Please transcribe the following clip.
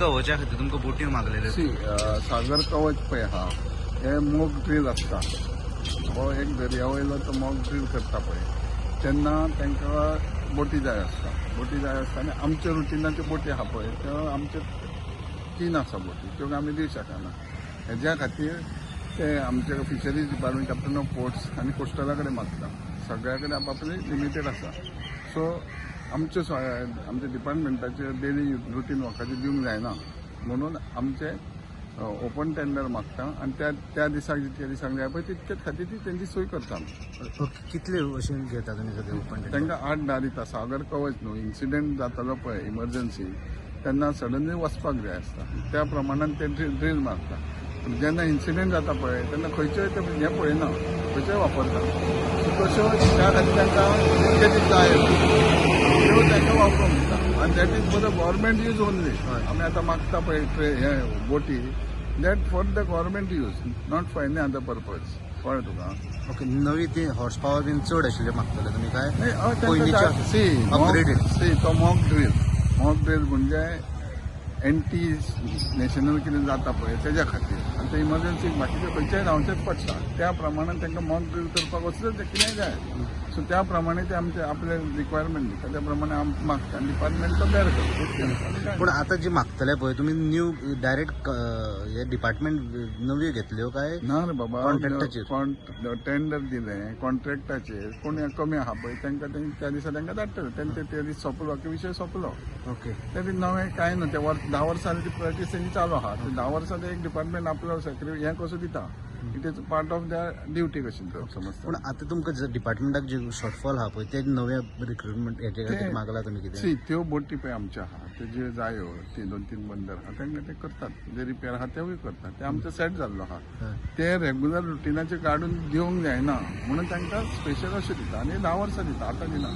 कवचा खातीर तुमकां बोटी मागलेल्यो. सी, सागर कवच पळय आहा, हे मोक ड्रील आसता. हो एक दर्या वयलो तो मॉक ड्रील करता पळय, तेन्ना तांकां बोटी जाय आसता. बोटी जाय आसता आनी आमच्या रुटिनाच्यो बोटी आहा पळय, त्यो आमचे तीन आसा बोटी, त्यो आमी दिवं शकना. हेज्या खातीर ते आमचे fisheries department, captain of ports आनी कोस्टला कडेन मागता. सगळ्या कडेन आपापले लिमिटेड आसा. सो आमचे आमच्या डिपार्टमेंटाचे डेली रुटीन वर्काचे दिवंक जायना म्हणून आमचे ओपन टेंडर मागता आनी त्या त्या दिसाक जितके दिसाक जाय पळय, तितकेच खातीर ती तेंची सोय करता आमी. ओके, कितले अशें घेता तुमी सद्या ओपन? तांकां 8-10 दिता. सागर कवच न्हू, इन्सिडंट जातालो पळय इमर्जन्सी, तेन्ना सडनली वचपाक जाय आसता, त्या प्रमाणान ते ड्रील मारता. पूण जेन्ना इन्सिडंट जाता पळय, तेन्ना खंयच्योय ते हें पळयना, खंयच्योय वापरता. सो तश्यो त्या खातीर तांकां जितके दीस जाय त्यो तांकां वापरूंक दिता आनी that is for the government use only. आमी आतां मागता पळय हे बोटी, that for the government use, not for any other purpose. कळ्ळें तुका? ओके, नवी ती हॉर्स पावर बीन चड आशिल्ले मागतले तुमी काय नाही, पयलींच्या सी upgraded? सी, तो मॉक ड्रील, मॉक ड्रील म्हणजे एंटी नॅशनल कितें जाता पळय तेज्या खातीर आनी ते इमर्जन्सी बाकीचे खंयच्याय धांवचेच पडटा. त्या प्रमाणे तांकां मॉक ड्रील करपाक वचलें ते कितेंय जाय. सो त्या प्रमाणे ते आमचे आपले रिक्वायरमेंट दिता, त्या प्रमाणे आम मागता आनी डिपार्टमेंट तो बेर करता. पूण आतां जी मागतले पळय तुमी न्यू डायरेक्ट हे डिपार्टमेंट नव्यो घेतल्यो काय ना रे बाबा. कॉन्ट्रॅक्टाचेर? टेंडर दिलें कॉन्ट्रॅक्टाचेर. कोण कमी आहा पळय तांकां त्या दिसा तांकां धाडटले. तेंचे ते दीस सोंपलो की विशय सोंपलो. ते नवें कांय न्हू. ते वर 10 वर्सां ती प्रॅक्टीस तेंची चालू आहा. ते 10 वर्सां ते एक डिपार्टमेंट आपलो सेक्रेटरी हें कसो दिता, it is part of the duty कशी समजता. पूण आतां तुमकां जर डिपार्टमेंटाक जे शॉर्टफॉल आहा पळय, ते नवे रिक्रुटमेंट हेजे खातीर मागला तुमी कितें? सी, त्यो बोटी पळय आमच्यो आहा, त्यो ज्यो जायो ती दोन तीन बंदर आहा, तांकां ते करतात, जे रिपेर आहा तेवूय करतात. ते आमचो सेट जाल्लो आहा. ते रेगुलर रुटिनाचे काडून दिवंक जायना म्हणून तांकां स्पेशल अशें दिता आनी 10 वर्सां दिता, आतां दिना.